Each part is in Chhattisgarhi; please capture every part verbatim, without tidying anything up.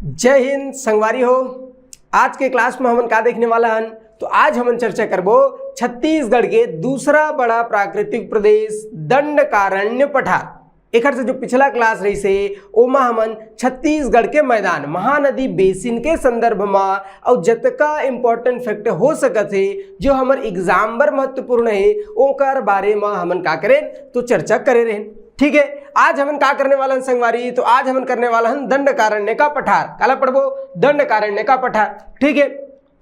जय हिंद संगवारी हो। आज के क्लास में हमन का देखने वाला हन? तो आज हमन चर्चा करबो छत्तीसगढ़ के दूसरा बड़ा प्राकृतिक प्रदेश दंडकारण्य पठार। एखर से जो पिछला क्लास रहिस हे, ओमा हमन छत्तीसगढ़ के मैदान, महानदी बेसिन के संदर्भ म अउ जतका इंपॉर्टेंट फैक्ट हो सकत हे, जो हमर एग्जाम बर महत्वपूर्ण हे, ओकर बारे म हमन का करेन, तो चर्चा करे रहेन। ठीक है, आज हमन का करने वाला हन संगवारी? तो आज हमन करने वाला हन दंडकारण्य का पठार। काला पढ़बो? दंडकारण्य का पठार। ठीक है,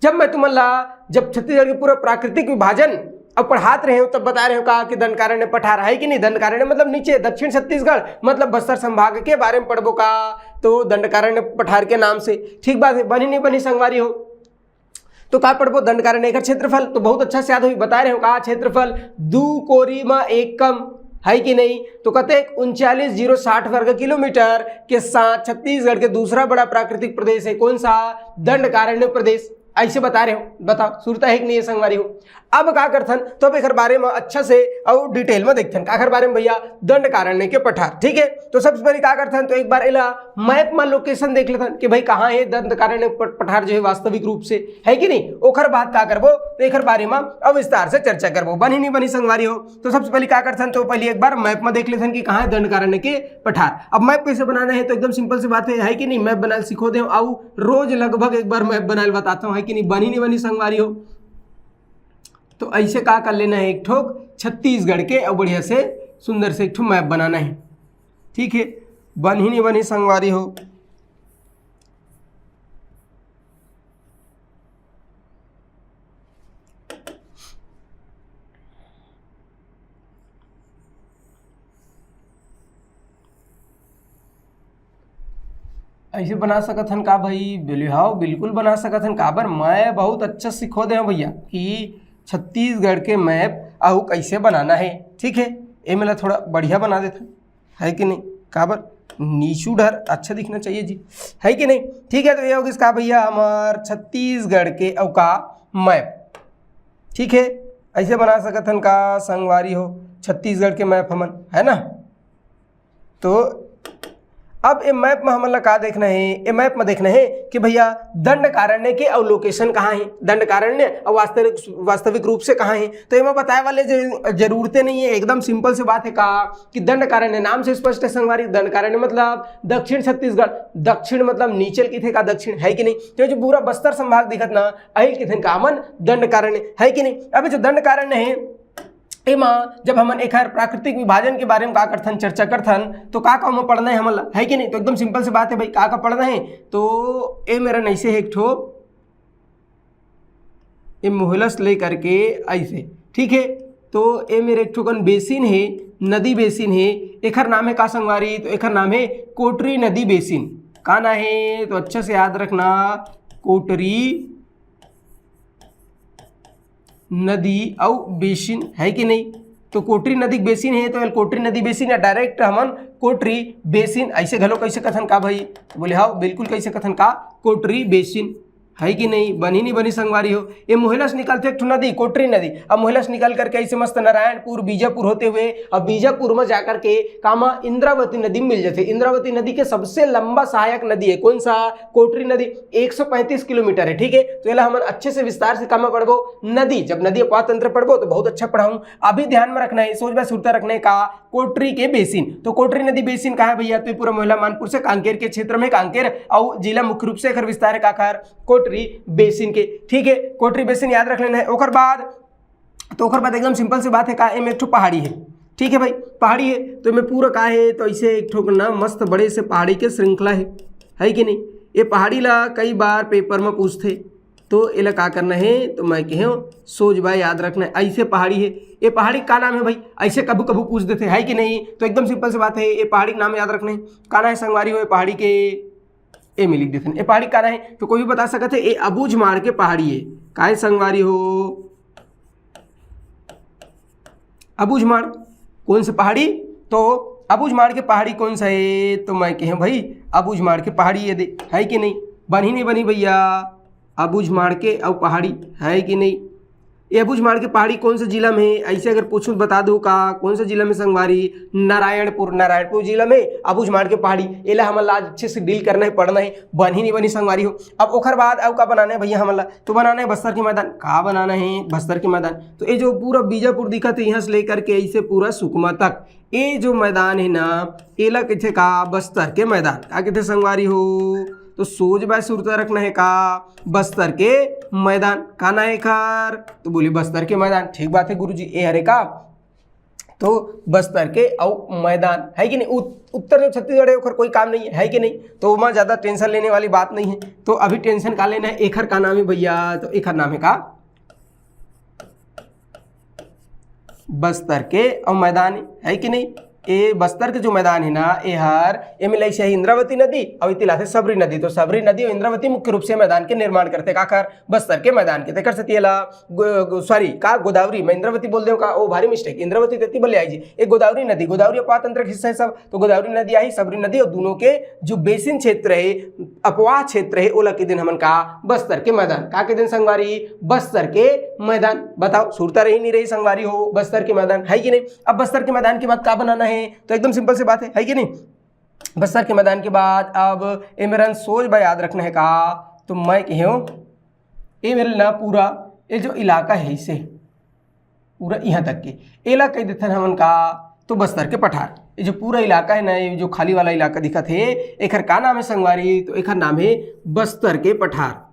जब मैं तुमन ला, जब छत्तीसगढ़ के पूरा प्राकृतिक विभाजन अब पढ़ात रहे हो, तब बता रहे हो का कि दंडकारण्य पठार है कि नहीं? दंडकारण्य मतलब नीचे दक्षिण छत्तीसगढ़, मतलब बस्तर संभाग के बारे में पढ़बो का, तो दंडकारण्य पठार के नाम से। ठीक बात है, बनी नहीं बनी संगवारी हो? तो का पढ़बो? दंडकारण्य एकर क्षेत्रफल तो बहुत अच्छा से याद होई, बता रहे हो का, क्षेत्रफल दू कोरी म एक कम, है कि नहीं? तो कतेक? उनचालीस जीरो साठ वर्ग किलोमीटर के साथ छत्तीसगढ़ के दूसरा बड़ा प्राकृतिक प्रदेश है। कौन सा? दंडकारण्य प्रदेश। ऐसे बता रहे हो, बताओ, सुरता है कि नहीं है संगवारी हो? अब का करथन, तो अब एकर बारे में अच्छा से और डिटेल में देखथन। काकर बारे में भैया? दंडकारण्य के पठार। ठीक है, तो सबसे पहले का करथन, तो एक बार एला मैप में लोकेशन देख लेथन कि भाई कहाँ है दंडकारण्य प-, पठार जो है वास्तविक रूप से, है कि नहीं? ओकर बाद का करबो, तो एकर बारे में अब विस्तार से चर्चा करबो। बनी नहीं बनी संगवारी हो? तो सबसे पहले का करथन, तो पहले एक बार मैप में देख लेथन कि कहाँ है दंडकारण्य के पठार। अब मैप कैसे बनाना है, तो एकदम सिंपल सी बात है, है कि नहीं? मैप बनाना सीखो दे, आओ रोज लगभग एक बार मैप बनाए बताता हूँ, है कि नहीं? बनी नहीं बनी संगवारी हो? तो ऐसे का कर लेना है, एक ठोक छत्तीसगढ़ के और बढ़िया से सुंदर से एक ठो मैप बनाना है। ठीक है, बनी नहीं बनी संगवारी हो? ऐसे बना सकत हन का भाई? बोले, हाँ, बिल्कुल बना सकत हन। काबर, मैं बहुत अच्छा सिखो दे हूँ भैया कि छत्तीसगढ़ के मैप अउ कैसे बनाना है। ठीक है, ये मेला थोड़ा बढ़िया बना देथन, है कि नहीं? काबर, नीचू डर अच्छा दिखना चाहिए जी, है कि नहीं? ठीक है, तो ये हो गइस का भैया, हमार छत्तीसगढ़ के अउ का मैप। ठीक है, ऐसे बना सकत हन का संगवारी हो, छत्तीसगढ़ के मैप हमन, है ना? तो अब ए मैप में हमन ला का देखना है? ए मैप में देखना है कि भैया दंडकारण्य के अउ लोकेशन कहाँ है, दंडकारण्य अउ वास्तविक, वास्तविक रूप से कहाँ है। तो एमा बताए वाले ज-, जरूरते नहीं है, एकदम सिंपल सी बात है का कि दंडकारण्य नाम से स्पष्ट है संगवारी। दंडकारण्य मतलब दक्षिण छत्तीसगढ़, दक्षिण मतलब नीचे ल किथे का दक्षिण, है कि नहीं? तो ये जो पूरा बस्तर संभाग दिखत ना, अहिल किथन का हमन दंडकारण्य, है कि नहीं? अभी जो दंडकारण्य है, एमा जब हमन एखर प्राकृतिक विभाजन के बारे में का करथन, चर्चा करथन, तो का का ओमा पढ़ना है हमन ला, है कि नहीं? तो एकदम सिंपल सी बात है भाई, का का पढ़ना है? तो ए मेरन ऐसे है एक ठो, ए मोहलस ले करके ऐसे, ठीक है। तो ए मेर एक ठोकन बेसिन है, नदी बेसिन है। एखर नाम है का संगवारी? तो एखर नाम है कोटरी नदी बेसिन। का ना है? तो अच्छा से याद रखना, कोटरी नदी अउ बेसिन, है कि नहीं? तो कोटरी नदी के बेसिन है, तो एल कोटरी नदी बेसिन या डायरेक्ट हमन कोटरी बेसिन ऐसे घलो कह सकथन का भाई? तो बोले, हाँ, बिल्कुल कह सकथन का, कोटरी बेसिन, है कि नहीं? बनी नहीं बनी संगवारी हो? ये मोहला से निकलथे एक ठो नदी, कोटरी नदी। अब मोहला से निकल करके ऐसे मस्त नारायणपुर, बीजापुर होते हुए, अब बीजापुर में जाकर के कामा इंद्रावती नदी मिल जाथे। इंद्रावती नदी के सबसे लंबा सहायक नदी है कौन सा? कोटरी नदी। एक सौ पैंतीस किलोमीटर है, ठीक है। तो एला हमन अच्छे से विस्तार से कामा पढ़बो, नदी। जब नदी अपवाद तंत्र पढ़बो तो बहुत अच्छा पढ़ाऊँ। अभी ध्यान में रखना है, सोच बाय सुरता रखना है का, कोटरी के बेसिन। तो कोटरी नदी बेसिन कहाँ है भैया? तो ये पूरा मोहला मानपुर से कांकेर के क्षेत्र में, कांकेर और जिला मुख्य रूप से एकर विस्तार है काकर, कोटरी बेसिन के, ठीक है। कोटरी बेसिन याद रख लेना है। ओकर बाद, तो ओकर बाद एकदम सिंपल सी बात है का, एमे एक ठो पहाड़ी है, ठीक है भाई, पहाड़ी है। तो एमे पूरा का है, तो ऐसे एक ठो ना मस्त बड़े से पहाड़ी के श्रृंखला है, है कि नहीं? ये पहाड़ी ला कई बार पेपर में पूछथे, तो एला का करना है, तो मैं कहे सोच बाय याद रखना है। ऐसे पहाड़ी है, ये पहाड़ी का नाम है भाई? ऐसे कभू कभू पूछ देथे, है कि नहीं? तो एकदम सिंपल सी बात है, ये पहाड़ी के नाम याद रखना है। का नाम है संगवारी हो ये पहाड़ी के? ए में लिख देथन। ए पहाड़ी का नाम है, तो कोई भी बता सकत है, ए अबूझमाड़ के पहाड़ी है। का है संगवारी हो? अबूझमाड़। कौन सा पहाड़ी? तो अबूझमाड़ के पहाड़ी कौन सा है? तो मैं कहे भाई, अबूझमाड़ के पहाड़ी ये दे, है कि नहीं? बनी नहीं बनी भैया, अबूझमाड़ के अउ पहाड़ी, है कि नहीं? ये अबूझमाड़ के पहाड़ी कौन से जिला में हे? ऐसे अगर पूछूं तो बता दो का, कौन से जिला में संगवारी? नारायणपुर, नारायणपुर जिला में अबूझमाड़ के पहाड़ी। एला हमन ला आज अच्छे से डील करना हे, पढ़ना हे, बनही नहीं बनही संगवारी हो। अब ओखर बाद अउ का बनाना हे भैया हमन ला? तो बनाना हे बस्तर के मैदान। का बनाना हे? बस्तर के मैदान। तो ये जो पूरा बीजापुर दिखत हे, यहाँ से लेकर के ऐसे पूरा सुकमा तक, ये जो मैदान हे ना, एला कथे का? बस्तर के मैदान। का कथे संगवारी हो? तो सोच बाय सुरता रखना हे का? बस्तर के मैदान। का ना हे एखर? तो बोले बस्तर के मैदान। ठीक बात हे गुरुजी, ये हरे का? तो बस्तर के अउ मैदान हे कि नहीं? उत-, उत्तर जो छत्तीसगढ़ हे ओखर कोई काम नहीं हे, हे कि नहीं? तो ओमा ज्यादा टेंशन लेने वाली बात नहीं हे। तो अभी टेंशन का लेना हे? एखर का नाम हे भैया? तो एखर नाम हे का? बस्तर के अउ मैदान हे कि नहीं? ए बस्तर के जो मैदान हे ना, एहर एमे लइसे हे इंद्रावती नदी अउ इतिला से सबरी नदी। तो सबरी नदी अउ इंद्रावती मुख्य रूप से मैदान के निर्माण करथे। काकर? बस्तर के मैदान के। तेकर सेती एला गो-, गो-, सॉरी, का गोदावरी, मैं इंद्रावती बोल देव का? ओ भारी मिस्टेक, इंद्रावती तेती बल्ले आई जी। एक गोदावरी नदी, गोदावरी अपवाह तंत्र के हिस्सा हे सब। तो गोदावरी नदी आही, सबरी नदी अउ दोनों के जो बेसिन क्षेत्र हे, अपवाह क्षेत्र हे, ओला कहि देन हमन का? बस्तर के मैदान। का कहि देन संगवारी? बस्तर के मैदान। बताओ, सुरता रही नहीं रही संगवारी हो बस्तर के मैदान, हे कि नहीं? अब बस्तर के मैदान के बाद का बनाना हे? तो एकदम सिंपल सी बात हे, हे कि नहीं? बस्तर के मैदान के बाद अब ए मेरन सोच बा याद रखना हे का? तो मैं कहेव, ए मेरे ना पूरा ये जो इलाका हे इसे पूरा यहाँ तक के, एला कहि देथन हमन का? तो बस्तर के पठार। ये जो पूरा इलाका हे ना, ये जो खाली वाला इलाका दिखत हे, एखर का नाम हे संगवारी? तो एखर नाम हे बस्तर के पठार।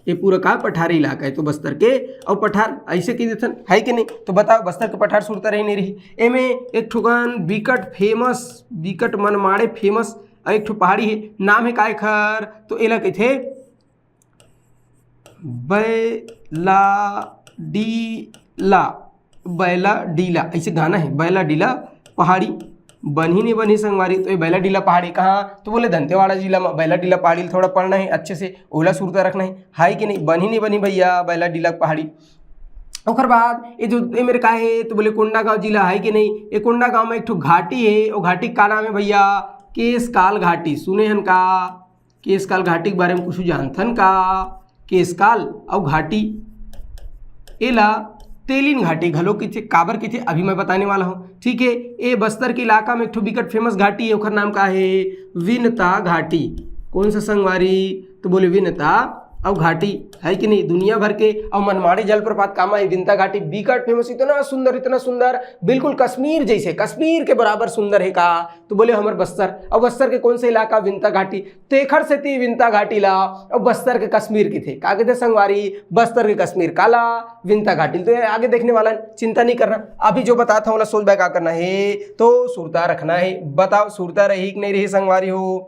ये पूरा का पठारी इलाका हे, तो बस्तर के अउ पठार ऐसे कहि देथन, हे कि नहीं? तो बताओ, बस्तर के पठार सुरता रही नहीं रही? एमे एक ठोकन बिकट फेमस, बिकट मनमाड़े फेमस एक ठो पहाड़ी हे, नाम हे का एखर? तो एला कहिथे बैला डीला, बैला डीला, ऐसे गाना हे, बैला डीला पहाड़ी। बनही नहीं बनही संगवारी? तो ये बैला डीला पहाड़ी कहाँ? तो बोले दंतेवाड़ा जिला में। बैला डीला पहाड़ी थोड़ा पढ़ना हे अच्छे से, ओला सुरता रखना हे, हे कि नहीं? बनही नहीं बनही भैया बैला डीला पहाड़ी। ओकर बाद ये जो ये मेरे का हे, तो बोले कोंडागांव जिला, हे कि नहीं? ये कोंडागांव में एक ठो घाटी हे, वो घाटी का नाम हे भैया? केशकाल घाटी। सुने हन का? केशकाल घाटी के बारे में कुछ जानथन का? केशकाल अउ घाटी, एला तेलिन घाटी घलो कहिथे। काबर कहिथे, अभी मैं बताने वाला हूँ, ठीक हे। ए बस्तर के इलाका में एक ठो बिकट फेमस घाटी हे, ओखर नाम का हे? विनता घाटी। कौन सा संगवारी? तो बोले विनता अउ घाटी, हे कि नहीं? दुनिया भर के अउ मनमाड़े जलप्रपात कामा हे, विनता घाटी बिकट फेमस, इतना सुंदर, इतना सुंदर, बिल्कुल कश्मीर जैसे, कश्मीर के बराबर सुंदर हे का? तो बोले हमर बस्तर। अउ बस्तर के कौन सा इलाका? विनता घाटी। तेखर सेती विनता घाटी ला अउ बस्तर के कश्मीर कहिथे। का कहिथे संगवारी? बस्तर के कश्मीर। काला? विनता घाटी। तो ये आगे देखने वाला हे, चिंता नहीं करना। अभी जो बताथंव ओला सोच बा का करना हे, तो सुरता रखना हे। बताओ, सुरता रही कि नहीं रही संगवारी हो,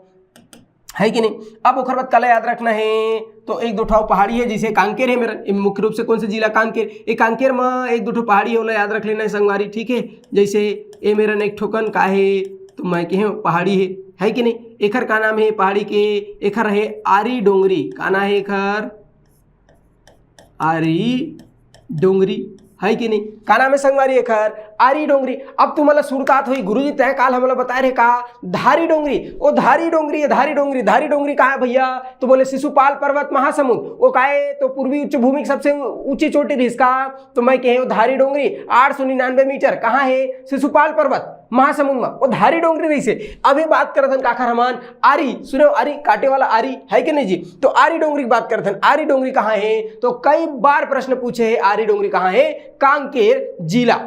हे कि नहीं? अब ओखर बाद काला याद रखना हे, तो एक दो ठो पहाड़ी हे, जैसे कांकेर हे मेरन, ये मुख्य रूप से कौन से जिला? कांकेर। ये कांकेर में एक दो ठो पहाड़ी हे, ओला याद रख लेना हे संगवारी, ठीक हे। जैसे ये मेरन एक ठोकन का हे, तो मैं कहेव पहाड़ी हे, हे कि नहीं? एखर का नाम हे पहाड़ी के? एखर हे आरी डोंगरी। का नाम हे एखर? आरी डोंगरी, हे कि नहीं? का नाम हे संगवारी एखर? आरी डोंगरी। अब तुमन ला सुरतात होही, गुरुजी तैं काल हमन ला बताए रहे का? धारी डोंगरी। ओ धारी डोंगरी हे, धारी डोंगरी, धारी डोंगरी कहाँ हे भैया? तो बोले शिशुपाल पर्वत महासमुंद। ओ का हे? तो पूर्वी उच्च भूमि के सबसे ऊंची चोटी रहिस का? तो मैं कहेव धारी डोंगरी, आठ सौ निन्यानवे मीटर। कहाँ हे? शिशुपाल पर्वत महासमुंद में। ओ धारी डोंगरी रहिसे। अभी बात करत हन काखर हमन? आरी। सुने हो, आरी काटे वाला आरी, हे कि नहीं जी? तो आरी डोंगरी की बात करत हन। आरी डोंगरी कहाँ हे? तो कई बार प्रश्न पूछे हे, आरी डोंगरी कहाँ हे? कांकेर जिला।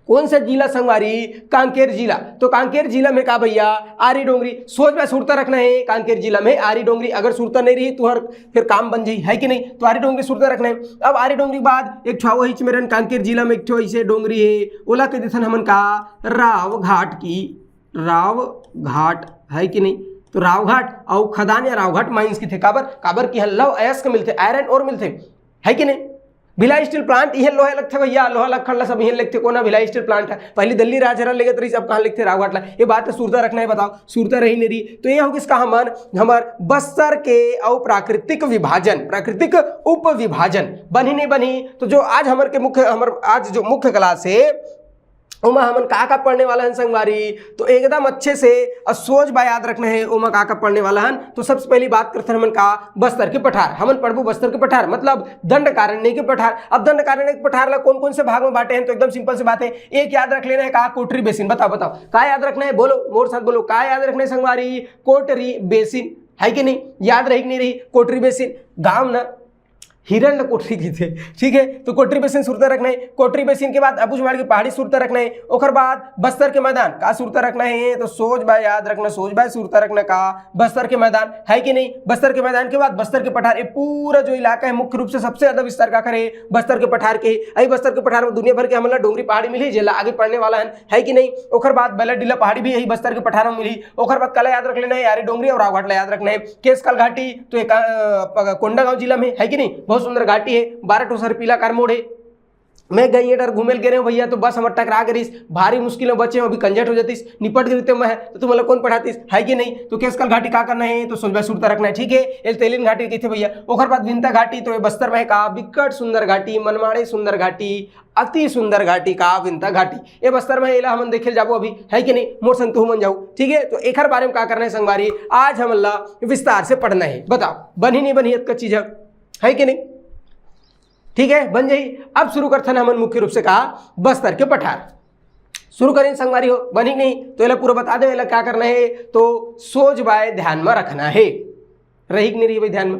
कौन सा जिला संगवारी? कांकेर जिला। तो कांकेर जिला में का भैया? आरी डोंगरी। सोच बा सुरता रखना हे, कांकेर जिला में आरी डोंगरी। अगर सुरता नहीं रही तो हर फिर काम बन जाही, हे कि नहीं? तो आरी डोंगरी सुरता रखना हे। अब आरी डोंगरी के बाद एक ठो अउ हे मेरन, कांकेर जिला में एक ठो ऐसे डोंगरी हे, ओला कहि देथन हमन का? राव घाट की, राव घाट, हे कि नहीं? तो राव घाट अउ खदान या राव घाट माइंस कहिथे। काबर? काबर कि इहाँ लौह अयस्क मिलथे, iron ore मिलथे, हे कि नहीं? भिलाई steel plant इहाँ लोहा लगथे भैया, लोहा लक्खड़ ला सब इहाँ लगथे। कोन भिलाई steel plant हे? पहली दिल्ली राजहरा लेगत रहिस, अब कहाँ लगथे? राव घाट ला। ये बात तो सुरता रखना हे, बताओ, सुरता रही नहीं रही। तो ये हो गिस का हमन, हमर बस्तर के अउ प्राकृतिक विभाजन, प्राकृतिक उप विभाजन बनही नहीं बनही। तो जो आज हमर के मुख्य, हमर आज जो मुख्य class हे, ओमा हमन का का पढ़ने वाला हन संगवारी? तो एकदम अच्छे से अउ सोच बा याद रखना हे, ओमा का का पढ़ने वाला हन। तो सबसे पहली बात करथन हमन का, बस्तर के पठार। हमन पढ़बो बस्तर के पठार, मतलब दंडकारण्य के पठार। अब दंडकारण्य के पठार ला कौन कौन से भाग में बांटे हैं, तो एकदम सिंपल से बात है, एक याद रख लेना है का, कोटरी बेसिन। बताओ, बताओ, का याद रखना है? बोलो, मोर साथ बोलो, का याद रखना है संगवारी? कोटरी बेसिन, है कि नहीं? याद रही कि नहीं रही? कोटरी बेसिन, गांव ना हिरण ल कोटरी कहिथे, ठीक है। तो कोटरी बेसिन सुरता रखना है। कोटरी बेसिन के बाद अबूझमाड़ के पहाड़ी सुरता रखना है। ओकर बाद बस्तर के मैदान का सुरता रखना है, तो सोच बा याद रखना, सोच बा सुरता रखना का, बस्तर के मैदान, है कि नहीं? बस्तर के मैदान के बाद बस्तर के पठार, ये पूरा जो इलाका है मुख्य रूप से सबसे ज्यादा विस्तार का करे बस्तर के पठार के। यही बस्तर के पठार में दुनिया भर के हमन ला डोंगरी पहाड़ी मिली, जेला आगे पढ़ने वाला है, है कि नहीं? ओकर बाद बैलाडीला पहाड़ी भी यही बस्तर के पठार में मिली। ओकर बाद काला याद रख लेना है, यारी डोंगरी और रावघाट ला याद रखना है। केसकाल घाटी तो एक, अ, प-, कोंडागांव जिला में, है कि नहीं? बहुत सुंदर घाटी है, बारह ठो सरपीला कारमोड़ है। मैं गई डर घूमे ल गे रहे हूँ भैया, तो बस हमर टकरा करिस, भारी मुश्किल में बचे हूँ, अभी कंजट हो जातिस, निपट गई तो मैं, तो तुम लोग कौन पढ़ातिस, है कि नहीं? तो केसकाल घाटी का करना है, तो सोच बा सुरता रखना है, ठीक है। एल तेलिन घाटी कहिथे भैया। ओकर बाद विंता घाटी, तो ये बस्तर में है का, बिकट सुंदर घाटी, मनमाड़े सुंदर घाटी, अति सुंदर घाटी का विंता घाटी, ये बस्तर में, एला हमन देखे ल जाबो अभी, है कि नहीं? मोर संग तुहू मन जाऊ, ठीक है। तो एकर बारे में का करना है संगवारी, आज हमन ला विस्तार से पढ़ना है। बताओ, बनही नहीं बनही अतका चीज ह, है कि नहीं? ठीक है, बन जाही। अब शुरू करथन हमन मुख्य रूप से का, बस्तर के पठार। शुरू करें संगवारी हो, बनी कि नहीं? तो एला पूरा बता दे, एला क्या करना है, तो सोच बाय ध्यान में रखना है, रही कि नहीं रही भाई ध्यान में।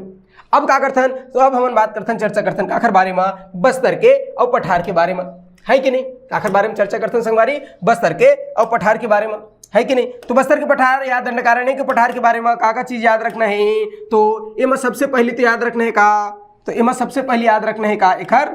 अब का करथन, तो अब हमन बात करथन, चर्चा करथन काखर बारे में, बस्तर के अउ पठार के बारे में, है कि नहीं? काखर बारे में चर्चा करथन संगवारी, बस्तर के अउ पठार के बारे में, है कि नहीं? तो बस्तर के पठार या दंडकारण्य के पठार के बारे में का का चीज याद रखना है, तो एमा सबसे पहली तो याद रखना है का, तो एमा सबसे पहली याद रखना है का, एखर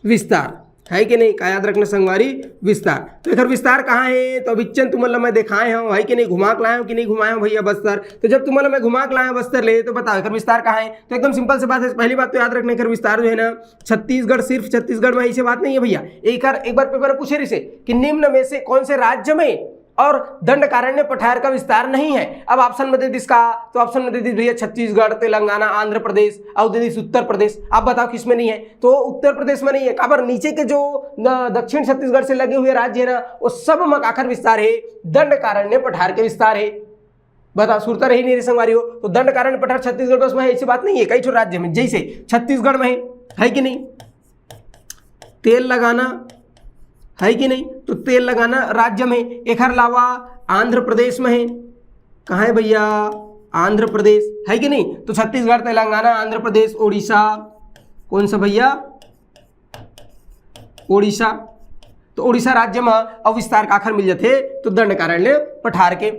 विस्तार, है कि नहीं? का याद रखना संगवारी, विस्तार। तो एकर विस्तार कहाँ है? तो अभी चंद तुमन ला मैं दिखाए हूँ, है कि नहीं? घुमा के लाए हूँ कि नहीं घुमाए हूँ भैया बस्तर? तो जब तुमन ला मैं घुमा के लाए हूँ बस्तर ले, तो बताओ एकर विस्तार कहाँ है? तो एकदम सिंपल से बात है, पहली बात तो याद रखना, एकर विस्तार जो है ना, छत्तीसगढ़, सिर्फ छत्तीसगढ़ में, ऐसे बात नहीं है भैया। एक, एक बार पेपर में पूछे रहिसे कि निम्न में से कौन से राज्य में और दंडकारण्य पठार का विस्तार नहीं है। अब ऑप्शन में दे दिस का, तो ऑप्शन में दे दिस भैया छत्तीसगढ़, तेलंगाना, आंध्र प्रदेश, और दे दिस उत्तर प्रदेश। आप बताओ किस में नहीं है? तो उत्तर प्रदेश में नहीं है। काबर, नीचे के जो न-, दक्षिण छत्तीसगढ़ से लगे हुए राज्य है ना, वो सब में काखर विस्तार है, दंडकारण्य पठार के विस्तार है। बताओ, सुरता रही नहीं रही संगवारी हो, तो दंडकारण्य पठार छत्तीसगढ़ बस में है, ऐसी बात नहीं है, कई ठो राज्य में, जैसे छत्तीसगढ़ में है, है कि नहीं? तेलंगाना, है कि नहीं? तो तेलंगाना राज्य में, एखर अलावा आंध्र प्रदेश में है, कहाँ है भैया? आंध्र प्रदेश, है कि नहीं? तो छत्तीसगढ़, तेलंगाना, आंध्र प्रदेश, ओडिशा, कौन सा भैया? ओडिशा। तो ओडिशा राज्य में अब विस्तार काखर मिल जाथे, तो दंडकारण्य पठार के।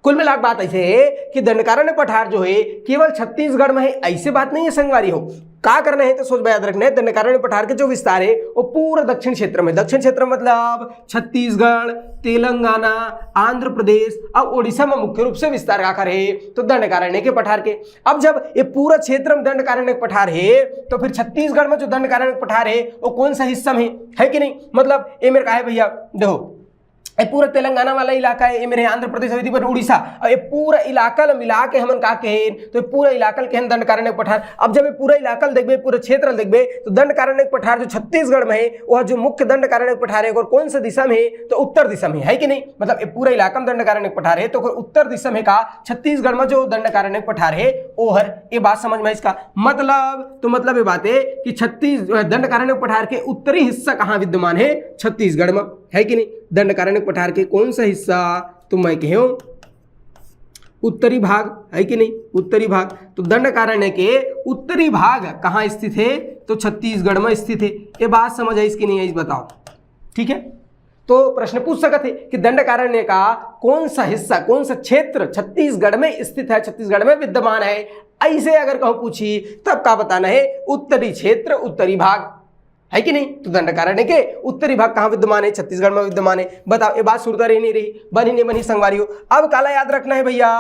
कुल मिला के बात ऐसे है कि दंडकारण्य पठार जो है केवल छत्तीसगढ़ में है, ऐसे बात नहीं है संगवारी हो। का करना है तो सोच बा याद रखना है, दंडकारण्य पठार के जो विस्तार है वो पूरा दक्षिण क्षेत्र में, दक्षिण क्षेत्र मतलब छत्तीसगढ़, तेलंगाना, आंध्र प्रदेश और ओडिशा में मुख्य रूप से विस्तार काखर है, तो दंडकारण्य के पठार के। अब जब ये पूरा क्षेत्र में दंडकारण्य पठार है, तो फिर छत्तीसगढ़ में जो दंडकारण्य पठार है वो कौन सा हिस्सा में है, है कि नहीं? मतलब ये मेरे का है भैया, देखो, ये पूरा तेलंगाना वाला इलाका है, ये मेरे आंध्र प्रदेश, अवधी पर उड़ीसा, और ये पूरा इलाका ल मिला के हमन का कहेन, तो ये पूरा इलाका ल कहेन दंडकारण्य पठार। अब जब ये पूरा इलाका ल देखबे, पूरा क्षेत्र ल देखबे, तो दंडकारण्य पठार जो छत्तीसगढ़ में है, वह जो मुख्य दंडकारण्य पठार है, और कौन सा दिशा में है, तो उत्तर दिशा में है, है कि नहीं? मतलब ये पूरा इलाका में दंडकारण्य पठार है, तो अगर उत्तर दिशा में का, छत्तीसगढ़ में जो दंडकारण्य पठार है, वो हर, ये बात समझ में इसका मतलब, तो मतलब ये बात है कि छत्तीस, दंडकारण्य पठार के उत्तरी हिस्सा कहाँ विद्यमान है? छत्तीसगढ़ में, है कि नहीं? दंडकारण्य पठार के कौन सा हिस्सा? तो मैं कहे हूँ उत्तरी भाग, है कि नहीं? उत्तरी भाग। तो दंडकारण्य के उत्तरी भाग कहाँ स्थित है? तो छत्तीसगढ़ में स्थित है। ये बात समझ आइस कि नहीं आइस, बताओ, ठीक है? तो प्रश्न पूछ सकत है कि दंडकारण्य का कौन सा हिस्सा, कौन सा क्षेत्र छत्तीसगढ़ में स्थित है, छत्तीसगढ़ में विद्यमान है, ऐसे अगर कहूँ पूछी, तब का बताना है? उत्तरी क्षेत्र, उत्तरी भाग, है कि नहीं? तो दंडकारण्य के उत्तरी भाग कहाँ विद्यमान है? छत्तीसगढ़ में विद्यमान है। बताओ, ये बात सुरता रही नहीं रही, बनी नहीं बनी संगवारी हो। अब काला याद रखना है भैया,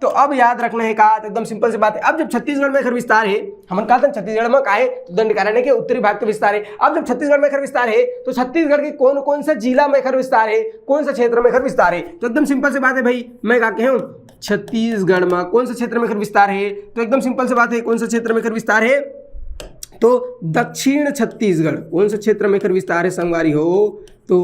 तो अब याद रखना है का, तो एकदम सिंपल सी बात है। अब जब छत्तीसगढ़ में एकर विस्तार है, हमन कहथन छत्तीसगढ़ में का है, तो दंडकारण्य के उत्तरी भाग के विस्तार है। अब जब छत्तीसगढ़ में एकर विस्तार है, तो छत्तीसगढ़ के कौन कौन से जिला में एकर विस्तार है, कौन से क्षेत्र में एकर विस्तार है? तो एकदम सिंपल सी बात है भाई, मैं का कहे हूँ, छत्तीसगढ़ में कौन से क्षेत्र में एकर विस्तार है? तो एकदम सिंपल सी बात है, कौन से क्षेत्र में एकर विस्तार है? तो दक्षिण छत्तीसगढ़ कौन से क्षेत्र में एकर विस्तार है संगवारी हो? तो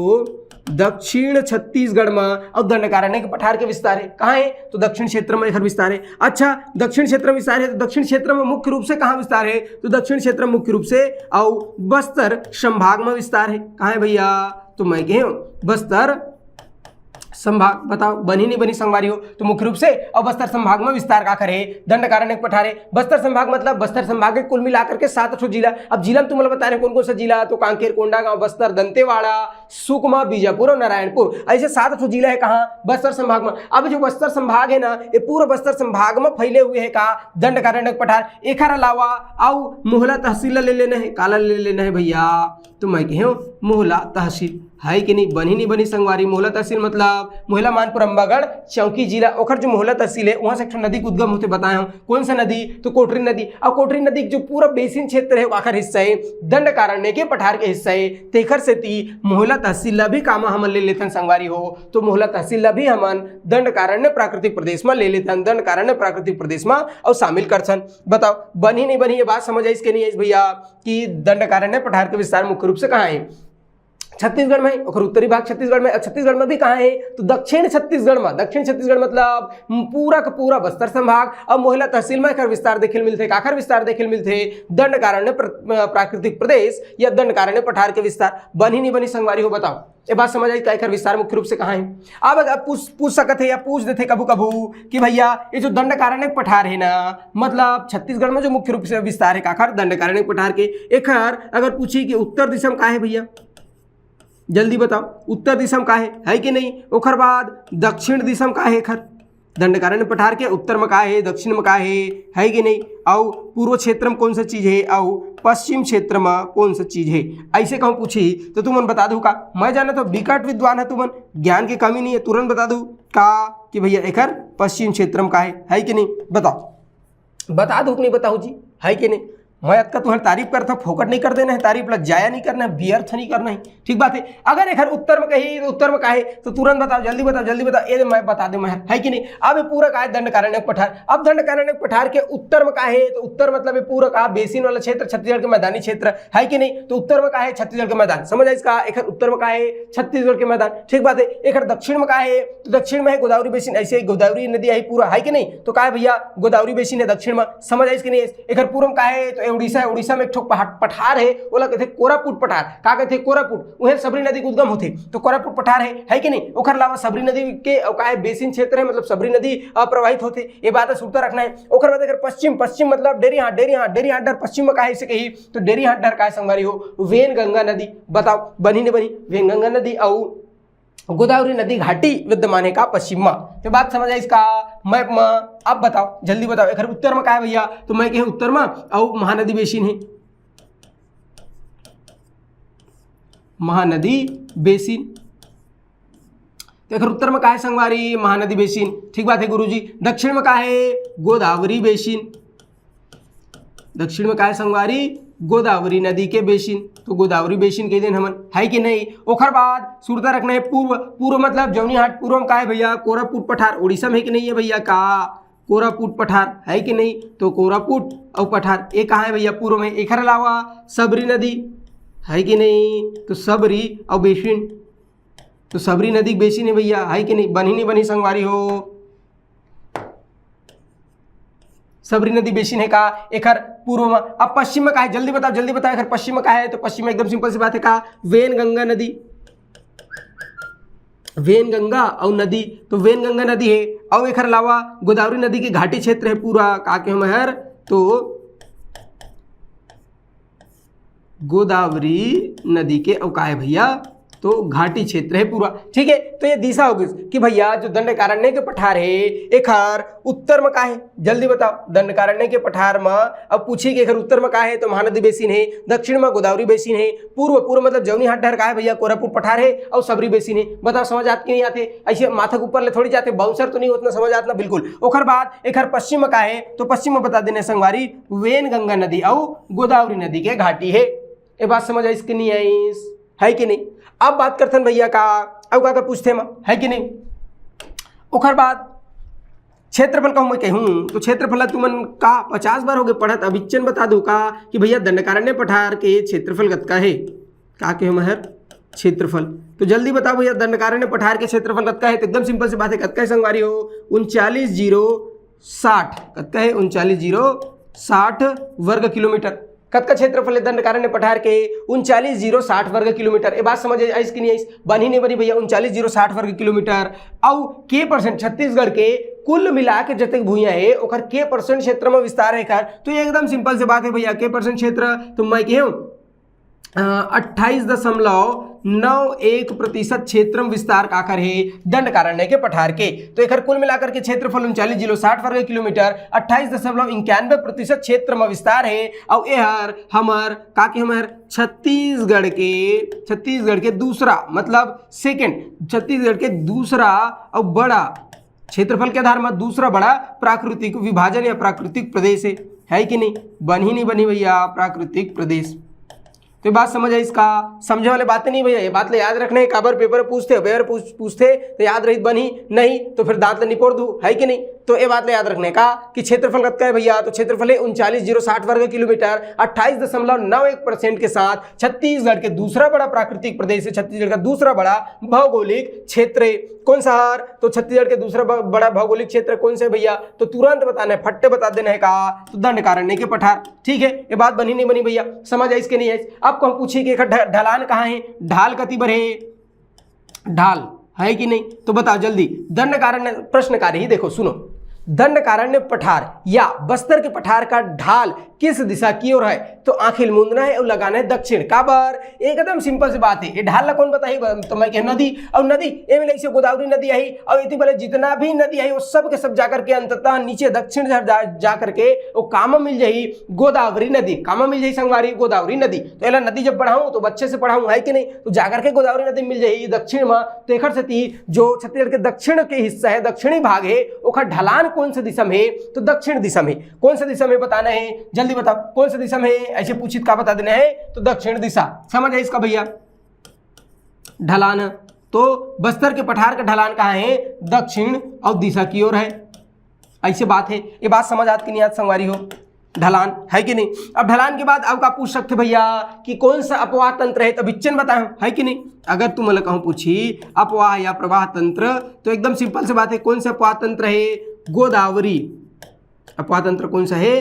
दक्षिण छत्तीसगढ़ में। और दंडकारण्य के पठार के विस्तार है कहाँ है? तो दक्षिण क्षेत्र में एकर विस्तार है। अच्छा, दक्षिण क्षेत्र में विस्तार है तो दक्षिण क्षेत्र में मुख्य रूप से कहाँ विस्तार है? तो दक्षिण क्षेत्र में मुख्य रूप से और बस्तर संभाग में विस्तार है। कहाँ है भैया? तो मैं कहे बस्तर संभाग। बताओ बनी नहीं बनी संगवारी हो? तो मुख्य रूप से और बस्तर संभाग में विस्तार काकर हे दंडकारण्य के पठार हे। बस्तर संभाग मतलब बस्तर संभाग के कुल मिलाकर के सात ठो जिला। अब जिला में तुमन ल बता रहे कौन कौन सा जिला, तो कांकेर, कोंडागांव, बस्तर, दंतेवाड़ा, सुकमा, बीजापुर और नारायणपुर, ऐसे सात ठो जिला है कहाँ? बस्तर संभाग में। अब जो बस्तर संभाग है ना, ये पूरा बस्तर संभाग में फैले हुए है का दंडकारण्य के पठार। एखर अलावा अउ मोहला तहसील ला ले लेना है। काला ले लेना है भैया? तो मैं कहे मोहला तहसील है कि नहीं? बनी नहीं बनी संगवारी? मोहला तहसील मतलब मोहला, मानपुर, अम्बागढ़, चौकी जिला, ओखर जो मोहला तहसील है वहाँ से एक ठो नदी के उद्गम होते बताए हूँ। कौन सा नदी? तो कोटरी नदी। और कोटरी नदी के जो पूरा बेसिन क्षेत्र है, आखर हिस्सा है, दंडकारण्य के पठार के हिस्सा है, तेखर सेती मोहला तहसील ला भी कामा हमन ले लेथन संगवारी हो। तो मोहला तहसील ला भी हमन दंडकारण्य प्राकृतिक प्रदेश में ले लेथन, दंडकारण्य प्राकृतिक प्रदेश में और शामिल करथन। बताओ बनी नहीं बनी? ये बात समझ आइस के नहीं आइस भैया कि दंडकारण्य पठार के विस्तार मुख्य रूप से कहाँ है? छत्तीसगढ़ में है, ओकर उत्तरी भाग छत्तीसगढ़ में। और छत्तीसगढ़ में भी कहाँ है? तो दक्षिण छत्तीसगढ़ में। दक्षिण छत्तीसगढ़ मतलब पूरा का पूरा बस्तर संभाग। और मोहला तहसील में एकर विस्तार देखे ल मिलथे। काखर विस्तार देखे ल मिलथे? दंडकारण्य प्र-, प्राकृतिक प्रदेश या दंडकारण्य पठार के विस्तार। बनी नहीं बनी संगवारी हो? बताओ ये बात समझ आई का एकर विस्तार मुख्य रूप से कहाँ है? अब अगर पूछ पूछ सकत है या पूछ देथे कभू कभू कि भैया ये जो दंडकारण्य पठार है ना, मतलब छत्तीसगढ़ में जो मुख्य रूप से विस्तार है काखर? दंडकारण्य पठार के। एखर अगर पूछी कि उत्तर दिशा में का है भैया, जल्दी बताओ उत्तर दिशा में का है, है कि नहीं? ओखर बाद दक्षिण दिशा में का है एखर? दंडकारण्य पठार के उत्तर में का है, दक्षिण में का है, है कि नहीं? अउ पूर्व क्षेत्र में कौन सा चीज है, अउ पश्चिम क्षेत्र में कौन सा चीज है? ऐसे कहूँ पूछी तो तुमन बता दू का? मैं जाना तो बिकट विद्वान है तुमन, ज्ञान के कमी नहीं है, तुरंत बता दू का कि भैया एखर पश्चिम क्षेत्र में का है, है कि नहीं? बताओ, बता दू कि नहीं बताओ जी, है कि नहीं? मैं अतका तुहर तारीफ करता, फोकट नहीं कर देना है, तारीफ ला जाया नहीं करना है, व्यर्थ नहीं करना है। ठीक बात है। अगर एखर उत्तर में कही तो उत्तर में का है, तो तुरंत बताओ, जल्दी बताओ, जल्दी बताओ। ये मैं बता दे मैं, है कि नहीं? अब ये पूरा का है दंडकारण्य पठार। अब दंडकारण्य पठार के उत्तर में का है, तो उत्तर मतलब ये पूरा का बेसिन वाला क्षेत्र छत्तीसगढ़ के मैदानी क्षेत्र, है कि नहीं? तो उत्तर में का है? छत्तीसगढ़ के मैदान। समझ आइस का? एखर उत्तर में का है? छत्तीसगढ़ के मैदान। ठीक बात है। एखर दक्षिण में का है? तो दक्षिण में है गोदावरी बेसिन, ऐसे ही गोदावरी नदी आई पूरा, है कि नहीं? तो का है भैया? गोदावरी बेसिन है दक्षिण में। समझ आइस कि नहीं? एखर पूर्व में का है? तो ये उड़ीसा है। उड़ीसा में एक ठो पहाड़, पठार है, ओला कहते कोरापुट पठार। का कहते? कोरापुट। उहे सबरी नदी के उद्गम होथे। तो कोरापुट पठार है, है कि नहीं? ओखर अलावा सबरी नदी के अउ का है? बेसिन क्षेत्र है, मतलब सबरी नदी, अ, प्रवाहित होथे। ये बात सुरता रखना है। ओखर बाद एखर पश्चिम, पश्चिम मतलब डेरी हाट, डेरी हाट, डेरी हाट डर पश्चिम में का है इसे कही? तो डेरी हाट डर का है संगवारी हो? वेन गंगा नदी। बताओ बनी नहीं बनी? वेन गंगा नदी अउ गोदावरी नदी घाटी विद्यमान है का पश्चिम में? तो बात समझ आइस का? मैप में। अब बताओ, जल्दी बताओ, एखर उत्तर में का है भैया? तो मैं कहे उत्तर में अउ महानदी बेसिन है, महानदी बेसिन। तो एखर उत्तर में का है संगवारी? महानदी बेसिन। ठीक बात है गुरुजी। दक्षिण में का है? गोदावरी बेसिन। दक्षिण में का है संगवारी? गोदावरी नदी के बेसिन। तो गोदावरी बेसिन कह देन हमन, है कि नहीं? ओखर बाद सुरता रखना है पूर्व। पूर्व मतलब जौनी हाट पूर्व में का है भैया? कोरापुट पठार। उड़ीसा में है कि नहीं है भैया? का कोरापुट पठार है कि नहीं? तो कोरापुट अउ पठार ये कहाँ है भैया? पूर्व में। एखर अलावा सबरी नदी है कि नहीं? तो सबरी अउ बेसिन, तो सबरी नदी के बेसिन है भैया, है कि नहीं? बनी नहीं बनी संगवारी हो? सबरी नदी बेसिन है का एखर पूर्व में? अब पश्चिम में का है? जल्दी बताओ, जल्दी बताओ, एखर पश्चिम में का है? तो पश्चिम में एकदम सिंपल सी बात है का? वेन गंगा नदी। वेन गंगा अउ नदी, तो वेन गंगा नदी है। अउ एखर अलावा गोदावरी नदी के घाटी क्षेत्र है पूरा, का के हम हर? तो गोदावरी नदी के अउ का है भैया? तो घाटी क्षेत्र है पूरा। ठीक है, तो ये दिशा हो गई कि भैया जो दंडकारण्य के पठार है एखर उत्तर में का है? जल्दी बताओ। दंडकारण्य के पठार में अब पूछी कि एखर उत्तर में का है? तो महानदी बेसिन है। दक्षिण में गोदावरी बेसिन है। पूर्व, पूर्व मतलब जौनी हाट डहर का है भैया? कोरापुट पठार है अउ सबरी बेसिन है। बताओ समझ आत कि नहीं आते? ऐसे माथा के ऊपर ले थोड़ी जाते, बाउंसर तो नहीं होतना, समझ आतना बिल्कुल। ओखर बाद एखर पश्चिम में का है? तो पश्चिम में बता देने संगवारी, वेन गंगा नदी अउ गोदावरी नदी के घाटी है। ये बात समझ आइस कि नहीं आइस? है कि नहीं? अब बात करथन भैया का, अब का, का पूछते हम, है कि नहीं? ओखर बाद क्षेत्रफल कहूँ मैं कहूँ तो क्षेत्रफल ला तुमन का पचास बार होगे पढ़त, अभिच्चन बता दो का कि भैया दंडकारण्य पठार के क्षेत्रफल कतका हे? का के हमर क्षेत्रफल तो जल्दी बताओ भैया, दंडकारण्य पठार के क्षेत्रफल कतका हे? तो एकदम सिंपल सी बात है, कतका है संगवारी हो? उनचालीस जीरो साठ। कतका है? उनचालीस जीरो साठ वर्ग किलोमीटर। कतका क्षेत्रफल है दंडकारण्य पठार के? उनचालीस जीरो साठ वर्ग किलोमीटर। ये बात समझ आइस कि नहीं आइस? बनी नहीं बनी भैया, उनचालीस जीरो साठ वर्ग किलोमीटर। अउ के परसेंट छत्तीसगढ़ के कुल मिला के जतेक भुइयां है ओकर के परसेंट क्षेत्र में विस्तार है कर, तो ये एकदम सिंपल से बात है भैया। के परसेंट क्षेत्र तो मैं कहे हूँ अट्ठाईस दशमलव नौ एक प्रतिशत क्षेत्र में विस्तार काकर हे दंडकारण्य के पठार के। तो एकर कुल मिलाकर के क्षेत्रफल उनचालीस जीरो साठ वर्ग किलोमीटर, अट्ठाईस दशमलव इक्यानवे प्रतिशत क्षेत्र में विस्तार है। और एहर हमर का के हमर छत्तीसगढ़ के छत्तीसगढ़ के दूसरा मतलब सेकंड, छत्तीसगढ़ के दूसरा और बड़ा क्षेत्रफल के आधार में दूसरा बड़ा प्राकृतिक विभाजन या प्राकृतिक प्रदेश है, है कि नहीं? बनी नहीं बनी भैया, प्राकृतिक प्रदेश। तो ये बात समझ आइस का? समझे वाले बातें नहीं भैया, ये बात ले याद रखने, काबर पेपर पूछते, पेपर पूछ, पूछते तो याद रही, बनी नहीं तो फिर दांत ले निपोर दू, है कि नहीं? तो ये बात ले याद रखने का कि क्षेत्रफल कतका है भैया, तो क्षेत्रफल है उनचालीस जीरो साठ वर्ग किलोमीटर, अट्ठाईस दशमलव नौ एक परसेंट के साथ छत्तीसगढ़ के दूसरा बड़ा प्राकृतिक प्रदेश है, छत्तीसगढ़ का दूसरा बड़ा भौगोलिक क्षेत्र है। कौन सा हर? तो छत्तीसगढ़ के दूसरा ब-, बड़ा भौगोलिक क्षेत्र कौन सा है भैया? तो तुरंत बताना है, फट्टे बता देना है का, तो दंडकारण्य के पठार। ठीक है, ये बात बनी नहीं बनी भैया, समझ आइस कि नहीं आइस? अब कहूँ पूछी कि एकर ढ-, ढलान कहाँ है, ढाल कति बर है, ढाल है कि नहीं? तो बताओ जल्दी। दंडकारण्य प्रश्नकारी ही देखो, सुनो, दंडकारण्य पठार या बस्तर के पठार का ढाल किस दिशा की ओर है? तो आंखी ल मूंदना है और लगाना है दक्षिण। काबर? एकदम सिंपल सी बात है, ये ढाल ला कौन बताही? ब-, तो मैं कहे नदी, और नदी ए में से गोदावरी नदी आई, और इति वाले जितना भी नदी आई वो सब के सब जाकर के अंततः नीचे दक्षिण जा, जा, जा करके वो कामा मिल जाही गोदावरी नदी, कामा मिल जाही संगवारी गोदावरी नदी। तो एला नदी जब पढ़ाऊँ तो अच्छे से पढ़ाऊँ, है कि नहीं? तो जाकर के गोदावरी नदी मिल जाही दक्षिण में। तो एकर सेती जो छत्तीसगढ़ के दक्षिण के हिस्सा है, दक्षिणी भाग है, ओकर ढलान कौन से दिशा में है? तो दक्षिण दिशा में। कौन से दिशा में बताना है, जल्दी बताओ, कौन से दिशा में है? ऐसे पूछित का बता देना है, तो दक्षिण दिशा। समझ आइस का भैया? ढलान तो बस्तर के पठार का ढलान कहाँ है? दक्षिण और दिशा की ओर है। ऐसे बात है, ये बात समझ आत कि नहीं आत संगवारी हो? ढलान है कि नहीं? अब ढलान के बाद अब का पूछ सकते भैया कि कौन सा अपवाह तंत्र है, तो अभिच्चन बताओ, है कि नहीं? अगर तुम लोग कहूँ पूछी अपवाह या प्रवाह तंत्र, तो एकदम सिंपल सी बात है, कौन सा अपवाह तंत्र है? गोदावरी। अपवाह तंत्र कौन सा है?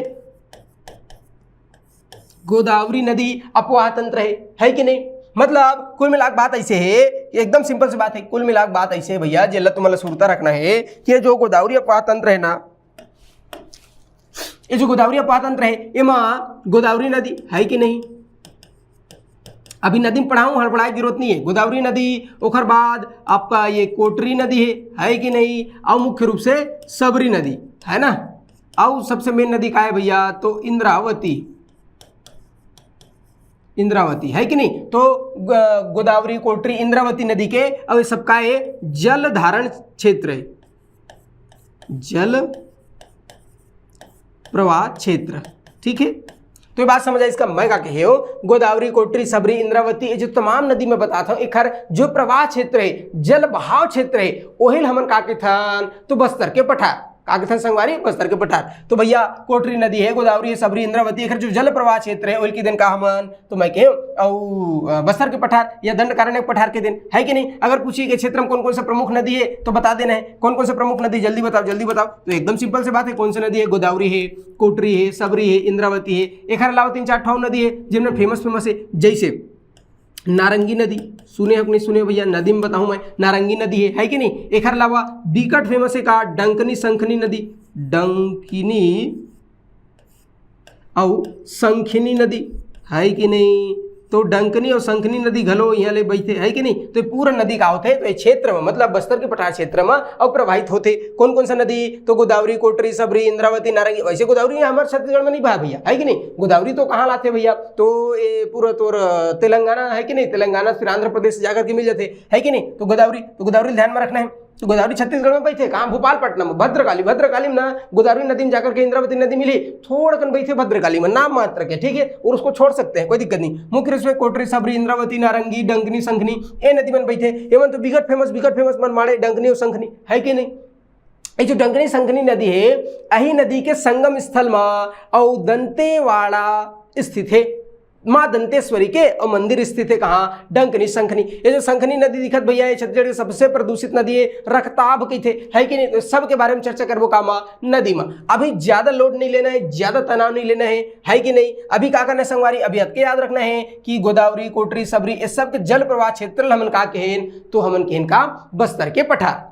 गोदावरी नदी अपवाह तंत्र है, है कि नहीं? मतलब कुल मिलाक बात ऐसे है कि एकदम सिंपल सी बात है, कुल मिलाक बात ऐसे है भैया, जेला तुम्हारा सुरता रखना है कि ये जो गोदावरी अपवाह तंत्र है ना, ये जो गोदावरी अपवाह तंत्र है, एमा गोदावरी नदी है कि नहीं? अभी नदी में पढ़ाऊँ, हड़बड़ाए की जरूरत नहीं है। गोदावरी नदी, ओकर बाद आपका ये कोटरी नदी है, है कि नहीं? और मुख्य रूप से सबरी नदी, है ना? और सबसे मेन नदी का है भैया, तो इंद्रावती, इंद्रावती है कि नहीं? तो ग-, गोदावरी, कोटरी, इंद्रावती नदी के, और ये सबका ये जल धारण क्षेत्र है, जल प्रवाह क्षेत्र। ठीक है, तो ये बात समझ आइस का मैं का कहे हो, गोदावरी, कोटरी, सबरी, इंद्रावती, ये जो तमाम नदी मैं बताता हूँ, एकर जो प्रवाह क्षेत्र है, जल बहाव क्षेत्र है, ओहिल हमन का कथन, तो बस्तर के पठार। का कथन संगवारी? बस्तर के पठार। तो भैया कोटरी नदी है, गोदावरी है, सबरी, इंद्रावती, एकर जो जल प्रवाह क्षेत्र है, ओहिल कथन का हमन, तो मैं कहे अउ बस्तर के पठार या दंडकारण्य पठार कथन, है कि नहीं? अगर पूछी के क्षेत्र में कौन कौन सा प्रमुख नदी है तो बता देना है, कौन कौन सा प्रमुख नदी, जल्दी बताओ, जल्दी बताओ। तो एकदम सिंपल सी बात है, कौन सी नदी है? गोदावरी है, कोटरी है, सबरी है, इंद्रावती है। एकर अलावा तीन चार ठो नदी है जिनमें फेमस फेमस है, जैसे नारंगी नदी। सुने हो कि नहीं सुने हो भैया, नदी में बताऊँ मैं, नारंगी नदी है, है कि नहीं? एकर अलावा बिकट फेमस है का? डंकनी संखनी नदी, डंकिनी अउ संखिनी नदी, है कि नहीं? तो डंकनी और संखनी नदी घलो यहाँ ले बहथे, है कि नहीं? तो ये पूरा नदी का होथे, तो ये क्षेत्र में, मतलब बस्तर के पठार क्षेत्र में अउ प्रवाहित होथे। कौन कौन सा नदी? तो गोदावरी, कोटरी, सबरी, इंद्रावती, नारंगी। वैसे गोदावरी हमारे छत्तीसगढ़ में नहीं बहा भैया, है कि नहीं? गोदावरी तो कहाँ लाथे भैया? तो ये पूरा तोर तेलंगाना, है कि नहीं? तेलंगाना फिर आंध्र प्रदेश से जाकर के मिल जाते, है कि नहीं? तो गोदावरी, तो गोदावरी ध्यान में रखना है। तो गोदावरी छत्तीसगढ़ में बहथे, कहाँ? भोपाल पटना में भद्रकाली, भद्रकाली में ना गोदावरी नदी में जाकर के इंद्रावती नदी मिली, थोड़ा कन बहथे भद्रकाली में, नाम मात्र के, ठीक है, और उसको छोड़ सकते हैं, कोई दिक्कत नहीं। मुख्य रूप से कोटरी, सबरी, इंद्रावती, नारंगी, डंकनी, संखनी, ये नदी मन बहथे। ये मन तो बिकट फेमस, बिकट फेमस मन माड़े, डंकनी और संखनी, है कि नहीं? ये जो डंकनी संखनी नदी हे, यही नदी के संगम स्थल मा अउ दंतेवाड़ा स्थित हे। माँ दंतेश्वरी के अउ मंदिर स्थित हे कहाँ? डंकनी संखनी। ये जो संखनी नदी दिखत भैया, ये छत्तीसगढ़ के सबसे प्रदूषित नदी हे, रक्ताभ कहिथे, है कि नहीं? तो सबके बारे में चर्चा करबो का माँ नदी मा। अभी ज्यादा लोड नहीं लेना है, ज्यादा तनाव नहीं लेना है, है कि नहीं? अभी का करना है संगवारी? अभी अतके याद रखना है कि गोदावरी, कोटरी, सबरी, ये सब के जल प्रवाह क्षेत्र ल हमन का कहेन? तो हमन कहेन का? बस्तर के पठार।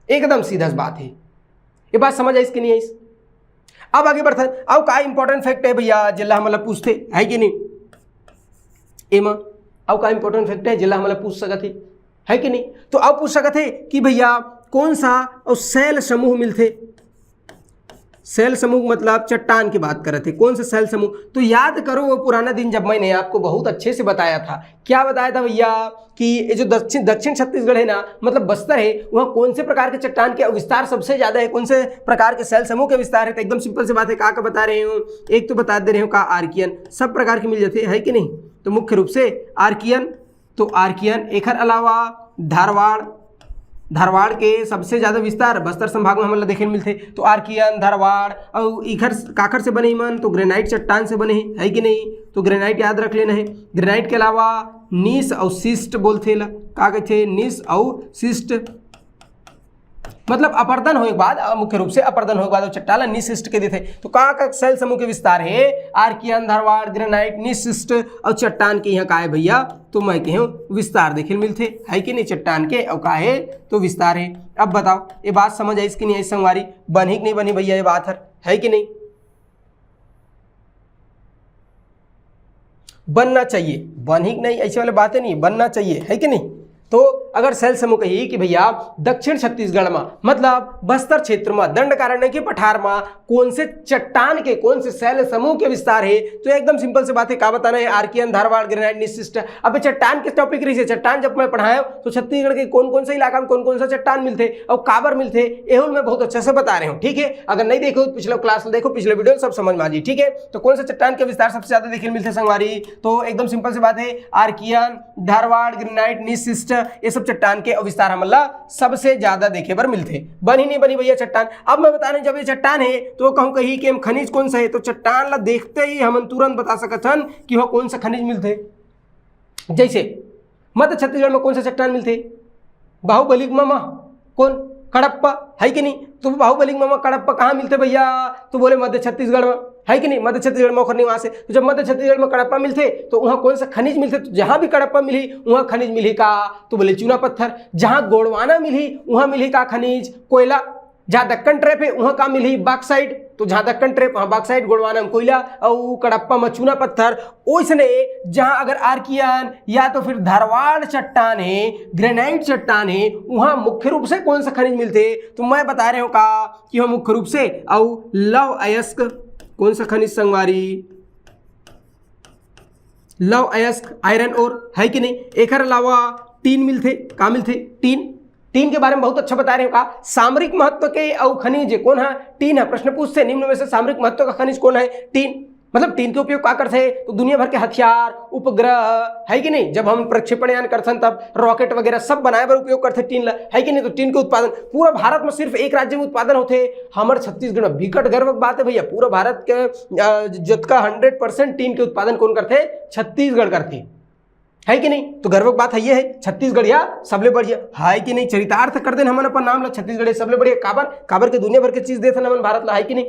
एकदम सीधा सी बात है। ये बात समझ आइस कि नहीं आइस? अब आगे बढ़थन। अउ का इंपॉर्टेंट फैक्ट है भैया, जेला हमन ला पूछथे, है कि नहीं? एमा अउ का इंपॉर्टेंट फैक्ट है जेला हमन ला पूछ सकत हे, है कि नहीं? तो अब पूछ सकत हे कि भैया, कौन सा अउ शैल समूह मिलथे? शैल समूह मतलब चट्टान की बात करत हे। कौन सा शैल समूह? तो याद करो वो पुराना दिन, जब मैंने आपको बहुत अच्छे से बताया था। क्या बताया था भैया? कि ये जो दक्षिण दक्षिण छत्तीसगढ़ है ना, मतलब बस्तर है, वहाँ कौन से प्रकार के चट्टान के विस्तार सबसे ज्यादा है, कौन से प्रकार के शैल समूह के विस्तार है? तो एकदम सिंपल सी बात है, का का बता रहे हो? एक तो बता दे रहे हो का, आर्कियन सब प्रकार के मिल जाते हैं, है कि नहीं? तो मुख्य रूप से आर्कियन, तो आर्कियन, एखर अलावा धारवाड़, धारवाड़ के सबसे ज्यादा विस्तार बस्तर संभाग में हमन ला देखे ल मिलथे। तो आर्कियन, धारवाड़, अउ इखर काखर से बने मन? तो ग्रेनाइट चट्टान से बने हे, है कि नहीं? तो ग्रेनाइट याद रख लेना है। ग्रेनाइट के अलावा नीस अउ सिस्ट बोलथे ला। का कहथे? नीस अउ सिस्ट। मतलब अपर्दन होए के बाद, अ, मुख्य रूप से अपर्दन होए के बाद वो चट्टान ला निशिष्ट के देथे। तो का का शैल समूह के विस्तार हे? आर्कियन, धारवाड़, ग्रेनाइट, निशिष्ट अउ चट्टान के यहाँ का है भैया? तो मैं कहे हूँ विस्तार देखे ल मिलथे, है कि नहीं? चट्टान के अउ का है? तो विस्तार है। अब बताओ, ये बात समझ आइस कि नहीं आइस संगवारी? बनही कि नहीं बनही भैया ये बात हर, है कि नहीं? बनना चाहिए, बनही कि नहीं, ऐसे वाले बातें नहीं, बनना चाहिए, है कि नहीं? तो अगर शैल समूह कही कि भैया दक्षिण छत्तीसगढ़ में, मतलब बस्तर क्षेत्र में, दंडकारण्य के पठार में कौन से चट्टान के, कौन से शैल समूह के विस्तार है, तो एकदम सिंपल सी बात है, का बताना है? आर्कियन, धारवाड़, ग्रेनाइट, निशिष्ट। अब चट्टान के टॉपिक रही है, चट्टान जब मैं पढ़ाया तो छत्तीसगढ़ के कौन कौन से इलाका में कौन कौन सा चट्टान मिलथे अउ काबर मिलथे, एहू ल मैं बहुत अच्छा से बता रहे हूँ, ठीक है? अगर नहीं देखे हो तो पिछला क्लास देखो, पिछले वीडियो सब समझ में आ जाए, ठीक है? तो कौन सा चट्टान के विस्तार सबसे ज्यादा देखे ल मिलथे संगवारी? तो एकदम सिंपल सी बात है, आर्कियन, धारवाड़, ग्रेनाइट, निशिष्ट, ये सब चट्टान के विस्तार हमन ला सबसे ज्यादा देखे बर मिलथे। बनही नहीं बनही भैया चट्टान? अब मैं बता रहे, जब ये चट्टान है तो वो कहूँ कही कि हम खनिज कौन सा है, तो चट्टान ला देखते ही हमन तुरंत बता सकत हन कि वह कौन सा खनिज मिलथे। जैसे मध्य छत्तीसगढ़ में कौन सा चट्टान मिलथे? बाहुबली ममा, कौन? कड़प्पा, है कि नहीं? तो बाहुबली ममा कड़प्पा कहाँ मिलथे भैया? तो बोले मध्य छत्तीसगढ़ में, है कि नहीं? मध्य छत्तीसगढ़ में ओखर निवास है। तो जब मध्य छत्तीसगढ़ में कड़प्पा मिलथे तो वहाँ कौन सा खनिज मिलथे? तो जहाँ भी कड़प्पा मिलही वहाँ खनिज मिलही का? तो बोले चूना पत्थर। जहाँ गोंडवाना मिलही वहाँ मिलही का खनिज? कोयला। जहाँ दक्कन ट्रैप है वहाँ का मिलही? बॉक्साइट। तो जहाँ दक्कन ट्रैप वहाँ बॉक्साइट, गोंडवाना में कोयला अउ कड़प्पा में चूना पत्थर। ओइसने जहाँ अगर आर्कियन या तो फिर धारवाड़ चट्टान है, ग्रेनाइट चट्टान है, वहाँ मुख्य रूप से कौन सा खनिज मिलथे? तो मैं बता रहे हूँ का कि वह मुख्य रूप से अउ लौह अयस्क, कौन सा खनिज संगवारी? लौह अयस्क, आयरन ओर, है कि नहीं? एकर अलावा टीन मिलथे। का मिलथे? टीन। टीन के बारे में बहुत अच्छा बता रहे हो का? सामरिक महत्व के अउ खनिज कौन है? टीन है। प्रश्न पूछथे निम्न में से सामरिक महत्व का खनिज कौन है? टीन। मतलब टीन के उपयोग का करथे? तो दुनिया भर के हथियार, उपग्रह, है कि नहीं, जब हम प्रक्षेपण यान करथन तब रॉकेट वगैरह सब बनाए बर उपयोग करथे टीन ला, है कि नहीं? तो टीन के उत्पादन पूरा भारत में सिर्फ एक राज्य में उत्पादन होथे, हमर छत्तीसगढ़ में। बिकट गर्व के बात है भैया, पूरा भारत के अ, जतका हंड्रेड परसेंट टीन के उत्पादन कौन करथे? छत्तीसगढ़ करथे, है कि नहीं? तो गर्व के बात है ये है, छत्तीसगढ़िया सबले बढ़िया, है कि नहीं? चरितार्थ कर देन हमन अपन नाम ला, छत्तीसगढ़िया सबले बढ़िया। काबर? काबर के दुनिया भर के चीज देथन हमन भारत ला, है कि नहीं?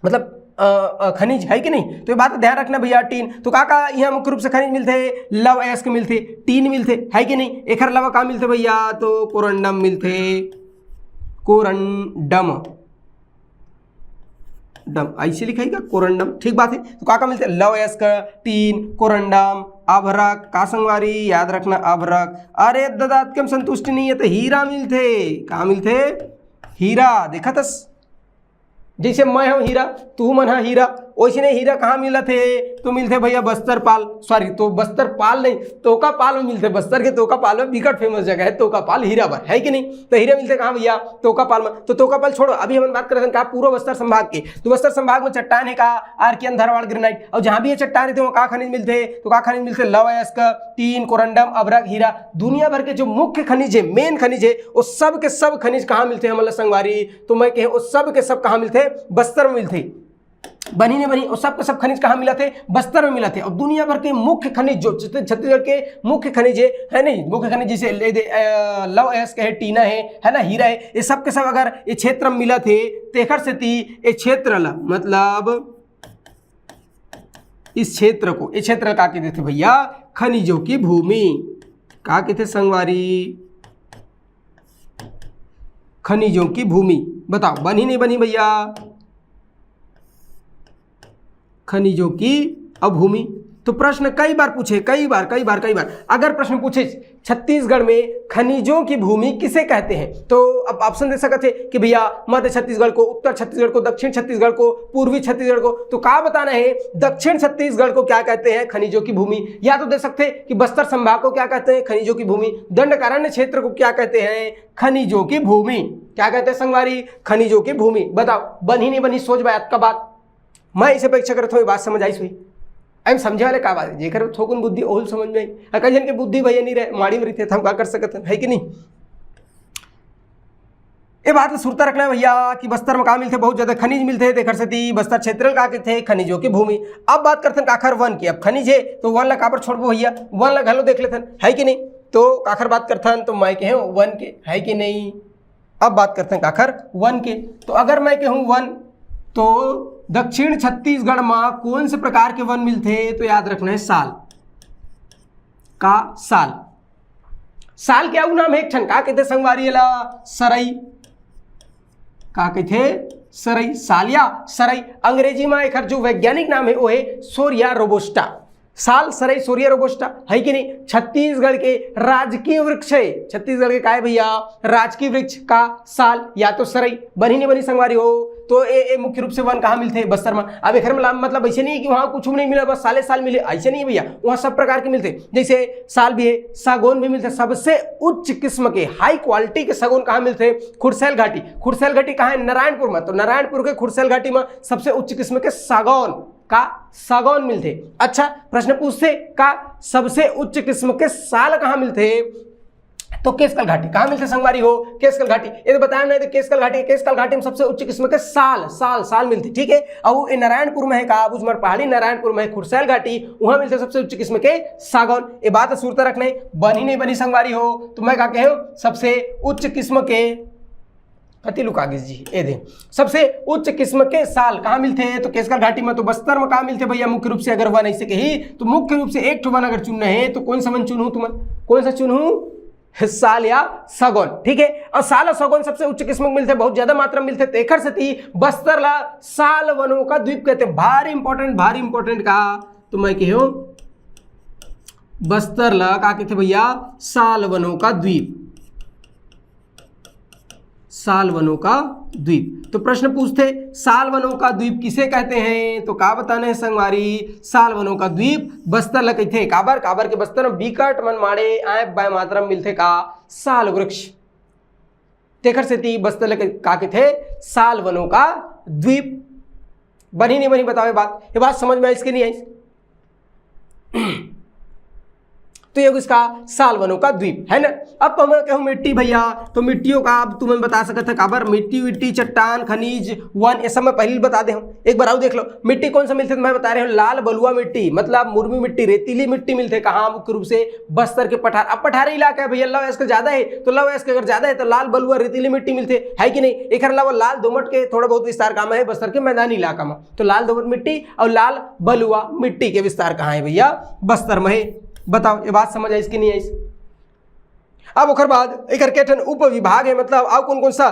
मतलब अ, अ, खनिज, है कि नहीं? तो ये बात ध्यान रखना भैया। टीन तो का का यहाँ मुख्य रूप से खनिज मिलथे? लौह अयस्क मिलथे, टीन मिलथे, है कि नहीं? एखर अलावा का मिलथे भैया? तो कोरंडम मिलथे, कोरंडम, डम ऐसे लिखाई का, कोरंडम। ठीक बात है। तो का का मिलथे? लौह अयस्क, टीन, कोरंडम, अभ्रक। का संगवारी याद रखना, अभ्रक। अरे दादा, अतके में संतुष्टि नहीं है तो हीरा मिलथे। का मिलथे? हीरा। देखत हस, जैसे मैं हूँ हीरा, तू मन हा हीरा, वैसे नहीं, हीरा कहाँ मिलथे? तो मिलथे भैया बस्तर पाल, सॉरी, तो बस्तर पाल नहीं, तोका पाल में मिलथे। बस्तर के तोका पाल में बिकट फेमस जगह है तोका पाल हीरा बर, है कि नहीं? तो हीरा मिलथे कहाँ भैया? तोका पाल में। तो तोका पाल छोड़ो, अभी हमन बात करत हन का पूर्व बस्तर संभाग के। तो बस्तर संभाग में चट्टान है का? Archaean, Dharwar granite. और जहाँ भी ये चट्टान रहथे वहाँ का खनिज मिलथे? तो का खनिज मिलथे? लौह अयस्क, टीन, कोरंडम, अभ्रक, हीरा। दुनिया भर के जो मुख्य खनिज है, मेन खनिज है, वो सब के सब खनिज कहाँ मिलथे हमन ला संगवारी? तो मैं कहे वो सब के सब कहाँ मिलथे? बस्तर में मिलथे। बनी नहीं बनी, वो सब के सब खनिज कहाँ मिलथे? बस्तर में मिलथे। और दुनिया भर के मुख्य खनिज जो छत्ती-, छत्तीसगढ़ के मुख्य खनिज है, है नहीं, मुख्य खनिज जैसे ले दे, अ, लौह अयस्क है, टीना है, है ना, हीरा है, ये सब के सब अगर ये क्षेत्र में मिलथे, तेखर सेती ये क्षेत्र ला, मतलब इस क्षेत्र को, ये क्षेत्र का कहिथे भैया? खनिजों की भूमि। का कहिथे संगवारी? खनिजों की भूमि। बताओ, बनही नहीं बनही भैया? खनिजों की अभूमि। तो प्रश्न कई बार पूछे, कई बार, कई बार, कई बार, अगर प्रश्न पूछे, छत्तीसगढ़ में खनिजों की भूमि किसे कहते हैं, तो अब ऑप्शन दे सकते हैं कि भैया मध्य छत्तीसगढ़ को, उत्तर छत्तीसगढ़ को, दक्षिण छत्तीसगढ़ को, पूर्वी छत्तीसगढ़ को। तो का बताना है, दक्षिण छत्तीसगढ़ को क्या कहते हैं? खनिजों की भूमि। या तो दे सकते हैं कि बस्तर संभाग को क्या कहते हैं? खनिजों की भूमि। दंडकारण्य क्षेत्र को क्या कहते हैं? खनिजों की भूमि। क्या कहते हैं संगवारी? खनिजों की भूमि। बताओ, बनही नहीं बनही, सोच बात का बात। मैं इसे अपेक्षा करत हूँ, ये बात समझ आइस होही। एम समझे वाले का बात है, जेकर थोकुन बुद्धि ओहू समझ में आई। अउ कई झन के बुद्धि भैया नहीं रहे, माड़ी में रहिथे, त हम का कर सकत हन, है कि नहीं? ये बात ला सुरता रखना है भैया कि बस्तर में का मिलथे, बहुत ज्यादा खनिज मिलथे, तेखर सेती बस्तर क्षेत्र ला का कहिथे? खनिजों की भूमि। अब बात करथन काखर? वन की। अब खनिज है तो वन ला काबर छोड़बो भैया, वन ला घलो देख लेथन, है कि नहीं? तो काखर बात करथन? तो मैं कहे वन के, है कि नहीं? अब बात करथन काखर? वन के। तो अगर मैं कहूँ वन, तो दक्षिण छत्तीसगढ़ में कौन से प्रकार के वन मिलथे? तो याद रखना है साल। का साल। साल के अउ नाम है एक ठन, का कहिथे संगवारी एला? सरई। का कहिथे? सरई। साल या सरई। अंग्रेजी में एकर जो वैज्ञानिक नाम है वो है सोरिया रोबोस्टा। साल, सरई, सोरिया रोबोस्टा, है कि नहीं? छत्तीसगढ़ के राजकीय वृक्ष है। छत्तीसगढ़ के का है भैया? राजकीय वृक्ष। का साल या तो सरई। बनही नहीं बनही संगवारी हो? तो ए, ए मुख्य रूप से वन कहाँ मिलथे? बस्तर में। अब एकर में ला-, मतलब ऐसे नहीं है कि वहाँ कुछ भी नहीं मिला, बस साले साल मिले, ऐसे नहीं है भैया। वहाँ सब प्रकार के मिलथे, जैसे साल भी है, सागौन भी मिलथे। सबसे उच्च किस्म के, हाई क्वालिटी के सागौन कहाँ मिलथे? खुरसैल घाटी। खुरसैल घाटी कहाँ है? नारायणपुर में। तो नारायणपुर के खुरसैल घाटी में सबसे उच्च किस्म के सागौन, का सागौन मिलथे। अच्छा, प्रश्न पूछथे का सबसे उच्च किस्म के साल कहाँ मिलथे? तो केसकल घाटी। कहाँ मिलथे संगवारी हो? केसकल घाटी। ये तो बताया नहीं, तो केसकल घाटी, केसकल घाटी में सबसे उच्च किस्म के साल, साल, साल मिलथे, ठीक है। अउ ये नारायणपुर में है का? अबूझमाड़ पहाड़ी नारायणपुर में है, खुरसैल घाटी, वहाँ मिलथे सबसे उच्च किस्म के सागौन। ये बात सुरता रखना है, बनही नहीं बनही संगवारी हो? तो मैं का कहे हूँ, सबसे उच्च किस्म के कति लुका गिस जी, ए दे। सबसे उच्च किस्म के साल कहाँ मिलथे? तो केसकल घाटी में। तो बस्तर में कहाँ मिलथे भैया? मुख्य रूप से अगर वन ऐसे कही, तो मुख्य रूप से एक ठो वन अगर चुनना है, तो कौन सा वन चुनहूँ तुमन? कौन सा चुनहूँ? साल या सागौन, ठीक है। और साल और सागौन सबसे उच्च किस्म के मिलथे, बहुत ज्यादा मात्रा में मिलथे, तेखर सेती बस्तर ला साल वनों का द्वीप कहते हैं। भारी इंपॉर्टेंट, भारी इंपॉर्टेंट का, तो मैं कहे हूँ बस्तर ला का कहते भैया? साल वनों का द्वीप। साल वनों का द्वीप। तो प्रश्न पूछथे, साल वनों का द्वीप किसे कहते हैं? तो का बताना है संगवारी, साल वनों का द्वीप बस्तर ल कहिथे। काबर? काबर के बस्तर में बिकट मन माड़े आय बाय मात्रा में मिलथे का? साल वृक्ष। तेखर सेती बस्तर ल का कहिथे? साल वनों का द्वीप। बनही नहीं बनही बताओ ये बात, ये बात समझ में आइस कि नहीं आइस? तो ये इसका साल वनों का द्वीप है ना। अब मैं कहूँ मिट्टी भैया, तो मिट्टियों का अब तुम्हें बता सकत है काबर, मिट्टी विट्टी, चट्टान, खनिज, वन, ये सब मैं पहले ही बता दे हूँ। एक बार आओ देख लो, मिट्टी कौन सा मिलथे, तो मैं बता रहे हूँ लाल बलुआ मिट्टी, मतलब मुर्मी मिट्टी, रेतीली मिट्टी मिलथे। कहाँ? मुख्य रूप से बस्तर के पठार। अब पठारी इलाका है भैया, लौह अयस्क ज्यादा है, तो लौह अयस्क अगर ज्यादा है तो लाल बलुआ रेतीली मिट्टी मिलथे, है कि नहीं? एकर अलावा लाल दोमट के थोड़ा बहुत विस्तार काम है बस्तर के मैदानी इलाका में। तो लाल दोमट मिट्टी और लाल बलुआ मिट्टी के विस्तार कहाँ है भैया? बस्तर में है। बताओ, ये बात समझ आइस कि नहीं आइस? अब ओकर बाद एकर के ठन उप विभाग है, मतलब अउ कौन कौन सा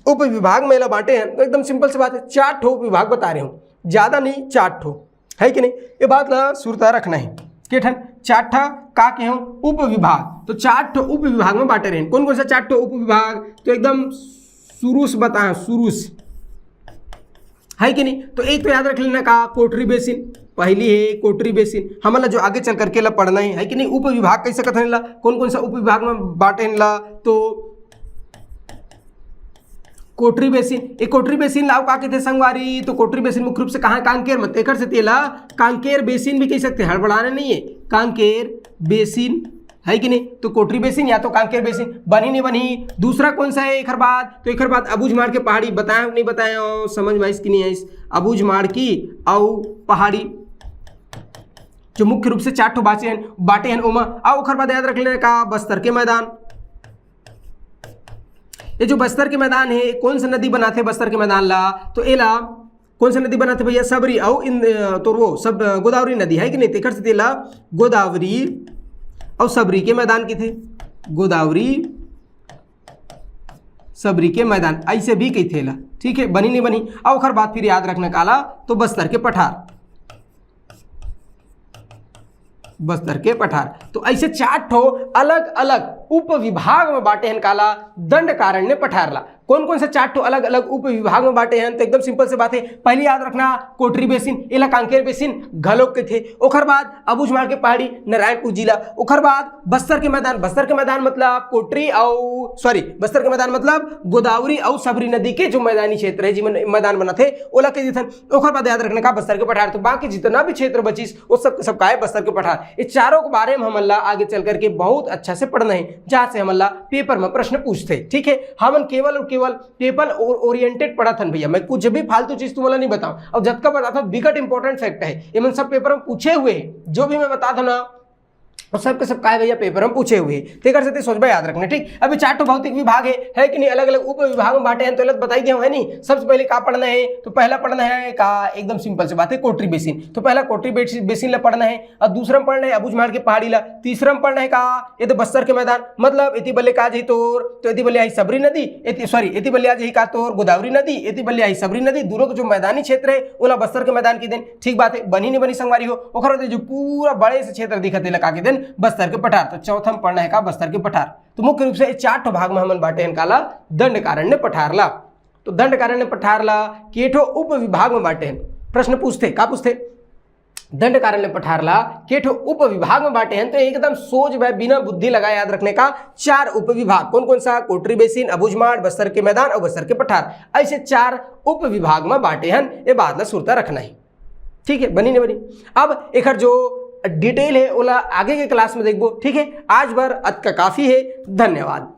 उप विभाग में ला बांटे हैं, तो एकदम सिंपल सी बात है, चार ठो उप विभाग बता रहे हूँ, ज्यादा नहीं, चार ठो, है कि नहीं? ये बात ला सुरता रखना है। के ठन? चार ठा का के हूँ उप विभाग, तो चार ठो उप विभाग में बांटे रहे। कौन कौन सा चार ठो उप विभाग? तो एकदम शुरू से बताएं, शुरू से है कि नहीं? तो एक तो याद रख लेना का, कोटरी बेसिन, पहली है कोटरी बेसिन, हमन ला जो आगे चल करके ला पढ़ना है, है कि नहीं? उप विभाग कह सकत हन ला, कौन कौन सा उप विभाग में बांटे हन ला, तो कोटरी बेसिन, ये कोटरी बेसिन ला अउ का कहते संगवारी, तो कोटरी बेसिन मुख्य रूप से कहाँ, कांकेर में, तेकर से तेला कांकेर बेसिन भी कह सकते हैं, हड़बड़ाना नहीं है, कांकेर बेसिन, है कि नहीं? तो कोटरी बेसिन या तो कांकेर बेसिन, बनी नहीं बनी। दूसरा कौन सा है एकर बाद? तो एकर बाद अबूझमाड़ के पहाड़ी, बताया नहीं बताया, समझ में आइस कि नहीं आइस? अबूझमाड़ की अउ पहाड़ी जो मुख्य रूप से चार ठो बाचे हैं, बाटे हैं ओमा। अउ ओकर बाद याद रख लेना का, बस्तर के मैदान। ये जो बस्तर के मैदान है, कौन सा नदी बनाथे बस्तर के मैदान ला? तो एला कौन सा नदी बनाथे भैया? सबरी अउ इन, अ, तोर वो सब, अ, गोदावरी नदी, है कि नहीं? तेकर से तेला गोदावरी अउ सबरी के मैदान कथे, गोदावरी सबरी के मैदान ऐसे भी कथे ला, ठीक है, बनी नहीं बनी? अउ ओकर बाद फिर याद रखना काला, तो बस्तर के पठार, बस्तर के पठार। तो ऐसे चार ठो अलग अलग उप विभाग में बांटे हैं काला, दंडकारण्य पठार ला। कौन कौन से चार ठो अलग अलग उप विभाग में बांटे हैं? तो एकदम सिंपल से बात है, पहली याद रखना कोटरी बेसिन, एला कांकेर बेसिन घलोक कथे। ओकर बाद अबूझमाड़ के पहाड़ी, नारायणपुर जिला। ओकर बाद बस्तर के मैदान, बस्तर के मैदान मतलब कोटरी अउ, सॉरी, बस्तर के मैदान मतलब गोदावरी अउ सबरी नदी के जो मैदानी क्षेत्र है, जी मैदान बनाथे, ओला कह देथन। ओकर बाद याद रखना का, बस्तर के पठार। तो बाकी जितना भी क्षेत्र बचिस, वो सब, सब का है बस्तर के पठार। ये चारों के बारे में हमन ला आगे चल करके बहुत अच्छा से पढ़ना है, जहाँ से हमन ला पेपर में प्रश्न पूछथे, ठीक है। हमन केवल और केवल पेपर ओरिएंटेड पढ़त हन भैया, मैं कुछ भी फालतू चीज तुमन ला नहीं बताऊँ। अउ जतका बताथों, बिकट इंपॉर्टेंट फैक्ट है, ये मन सब पेपर में पूछे हुए हैं, जो भी मैं बताथों ना, और सबके सब का है भैया, पेपर में पूछे हुए हैं। तेकर से ते सोचबा याद रखना, ठीक। अभी चार ठो भौतिक विभाग है, है कि नहीं? अलग अलग उप विभाग में बांटे हैं, तो अलग बताई दिया है नहीं। सबसे पहले का पढ़ना है? तो पहला पढ़ना है का, एकदम सिंपल सी बात है, कोटरी बेसिन। तो पहला कोटरी बेसिन ला पढ़ना है, अउ दूसरा में पढ़ना है अबूझमाड़ के पहाड़ी ला, तीसरा में पढ़ना है का, ये तो बस्तर के मैदान, मतलब एती बल्ले का जही तोर, तो एती बल्ले आई सबरी नदी, एती, सॉरी, एती बल्ले आ जही का तोर गोदावरी नदी, एती बल्ले आई सबरी नदी, दोनों के जो मैदानी क्षेत्र है, ओला बस्तर के मैदान कहि देन। ठीक बात है, बनी नहीं बनी संगवारी हो। ओकर बाद जो पूरा बड़े से क्षेत्र दिखत है, एला का कहि देन, बस्तर के पठार। तो चौथा में पढ़ना है का, बस्तर के पठार। तो मुख्य रूप से ये चार ठो भाग में हमन बांटे हन काला, दंडकारण्य पठार ला। तो दंडकारण्य पठार ला के ठो उप विभाग में बांटे हन। प्रश्न पूछथे, का पूछथे? दंडकारण्य पठार ला के ठो उप विभाग में बांटे हन। तो एकदम सोच भाई, बिना बुद्धि लगाए याद रखने का, चार उप विभाग। कौन कौन सा? कोटरी बेसिन, अबूझमाड़, बस्तर के मैदान अउ बस्तर के पठार। ऐसे चार उप विभाग में बांटे हन, ये बात ला सुरता रखना ही, ठीक है, बनी नहीं बनी। अब एकर जो डिटेल है, ओला आगे के क्लास में देखबो, ठीक है। आज बर अतका काफी है, धन्यवाद।